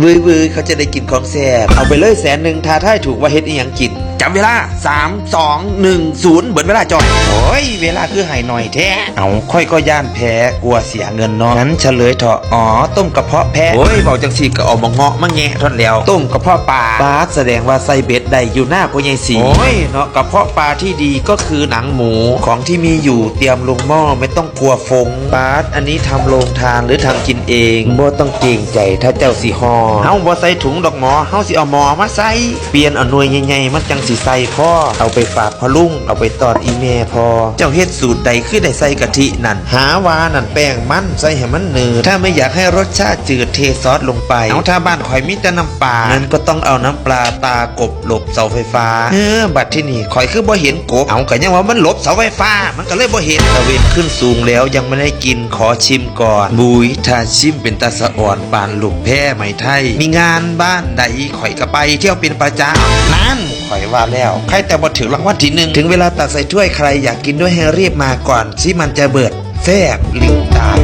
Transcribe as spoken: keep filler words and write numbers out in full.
วื้อวื้อเขาจะได้กินของแซ่บ เอาไปเลยแสนหนึ่ง ถ้าทายถูกว่าเฮ็ดอีหยังกิน จับเวลา สาม สอง หนึ่ง ศูนย์ เบิดเวลาจ่อย โอ้ย เวลาคือให้หน่อยแท้ เอา ข้อยก็ย้านแพ้ กลัวเสียเงินเนาะ งั้นเฉลยเถาะ อ๋อ ต้มกระเพาะแพะ โอ้ย เว้าจังซี่ก็เอาบักเงาะมาแงะท่อนแล้ว ต้มกระเพาะปลา ปาด แสดงว่าใส่เบ็ดได้อยู่หน้าพ่อใหญ่ศรี โอ้ย เนาะ กระเพาะปลาที่ดีก็คือหนังหมู ของที่มีอยู่เตรียมลงหม้อ ไม่ต้องกลัวฟง ปาด อันนี้ทำโรงทานหรือทำกินเอง บ่ต้องเกรงใจถ้าเจ้าสิห่อ เฮาบ่ใส่ถุงดอกหมอ เฮาสิเอาหม้อมาใส่ เปลี่ยนเอาหน่วยใหญ่ๆ มันจังสิใส่พอ เอาไปฝากพ่อลุง เอาไปต้อนอีแม่พ่อ เจ้าเฮ็ดสูตรใดคือได้ใส่กะทินั่น หาว่านั่นแป้งมัน ใส่ให้มันหนืด ถ้าไม่อยากให้รสชาติจืด เทซอสลงไป เอา ถ้าบ้านข่อยมีแต่น้ำปลา นั้นก็ต้องเอาน้ำปลาตากบหลบเสาไฟฟ้า เออ บัดที่นี่ข่อยคือบ่เห็นกบ เอา ก็ยังว่ามันหลบเสาไฟฟ้า มันก็เลยบ่เห็น ตะเวนขึ้นสูงแล้วยังไม่ได้กิน ขอชิมก่อน บุย ถ้าชิมเป็นตาสะอ่อนปานลูกแพไหมไทย มีงานบ้านใดข่อยก็ไปเที่ยวเป็นประจำ นั่น ข่อยว่าแล้ว ใครแต่บ่ถือรางวัลที่หนึ่ง ถึงเวลาตักใส่ถ้วย ใครอยากกินด้วยให้รีบมาก่อน สิมันจะเบิด แซ่บลิ้นตาย